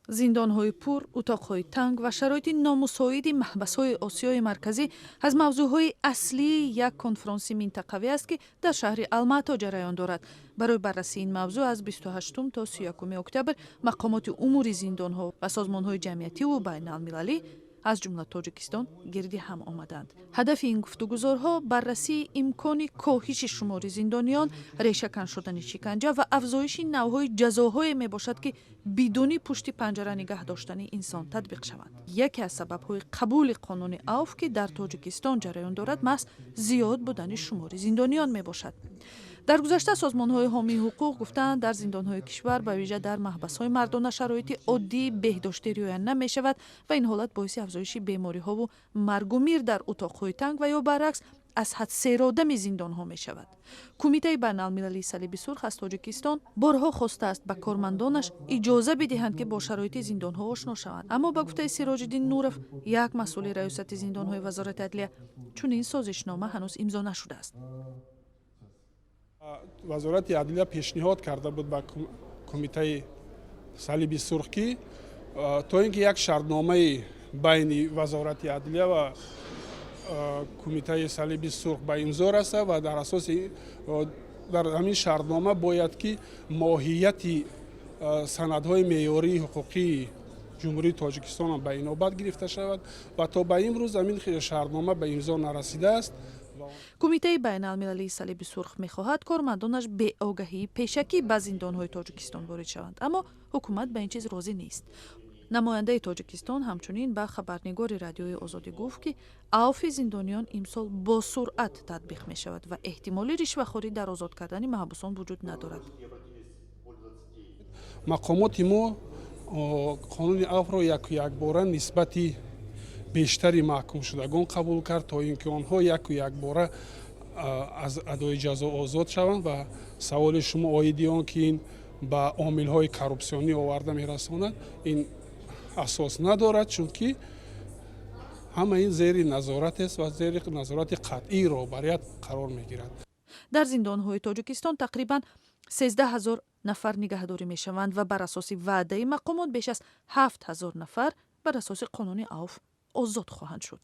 Зиндонҳои пур, утоқҳои танг ва шароити номусоиди маҳбасҳои Осиёи Марказӣ аз мавзӯъҳои аслии як конфронси минтақавӣ аст, ки дар шаҳри Алмато ҷараён дорад. Барои баррасии ин мавзӯъ аз 28 то 31 октябр мақомоти умури зиндонҳо ва созмонҳои ҷамъиятиву байналмилалӣ, аз ҷумла Тоҷикистон, гирди ҳам омаданд. Ҳадафи ин гуфтугузорҳо баррасии имкони коҳиши шумори зиндониён, решакан шудани шиканҷа ва афзоиши навъҳои ҷазоҳое мебошад, ки бидуни пушти панҷара нигаҳ доштани инсон татбиқ шаванд. Яке аз сабабҳои қабули қонуни авф, ки дар Тоҷикистон ҷараён дорад, маҳз зиёд будани шумори зиндониён мебошад. Дар гузашта созмонҳои ҳомии ҳуқуқ гуфтаанд, дар зиндонҳои кишвар, ба вижа дар маҳбасҳои мардона, шароити оддии беҳдоштӣ риоя намешавад ва ин ҳолат боиси афзоиши бемориҳову маргу мир дар утоқҳои танг ва ё баръакс аз ҳад серодами зиндонҳо мешавад. Кумитаи байналмилалии Салиби Сурх аз Тоҷикистон борҳо хостааст, ба кормандонаш иҷоза бидиҳанд, ки бо шароити зиндонҳо ошно шаванд, аммо ба гуфтаи Сироҷиддин Нуров, як масъули раёсати зиндонҳои Вазорати адлия, чунин созишнома ҳанӯз имзо нашудааст. Вазорати адлия пешниҳод карда буд ба Кумитаи Салиби Сурх, ки то ин ки як шартномаи байни Вазорати адлия ва Кумитаи Салиби Сурх ба имзо расад ва дар асоси дар ҳамин шартнома бояд ки моҳияти санадҳои меъёрии ҳуқуқии Ҷумҳурии Тоҷикистон ба инобат гирифта шавад ва то ба имрӯз ҳамин шартнома ба имзо нарасидааст. Кумитаи байналмилалии Салиби Сурх мехоҳад, кормандонаш беогаҳии пешакӣ ба зиндонҳои Тоҷикистон ворид шаванд, аммо ҳукумат ба ин чиз розӣ нест. Намояндаи Тоҷикистон ҳамчунин ба хабарнигори Радиои Озодӣ гуфт, ки авфи зиндониён имсол бо суръат татбиқ мешавад ва эҳтимоли ришвахорӣ дар озод кардани маҳбусон вуҷуд надорад. Мақомоти мо қонуни авфро яку якбора нисбати бештари маҳкумшудагон қабул кард, то ин ки онҳо яку якбора аз адои ҷазо озод шаванд. Ва саволи шумо оиди он ки ин ба омилҳои коррупсионӣ оварда мерасонад, ин асос надорад, чунки ҳама ин зери назорат аст ва зери назорати қатъии роҳбарият қарор мегирад. Дар зиндонҳои Тоҷикистон тақрибан 13 000 нафар нигаҳдорӣ мешаванд ва бар асоси ваъдаи мақомот беш аз 7000 нафар бар асоси қонуни авф озод хоҳанд шуд.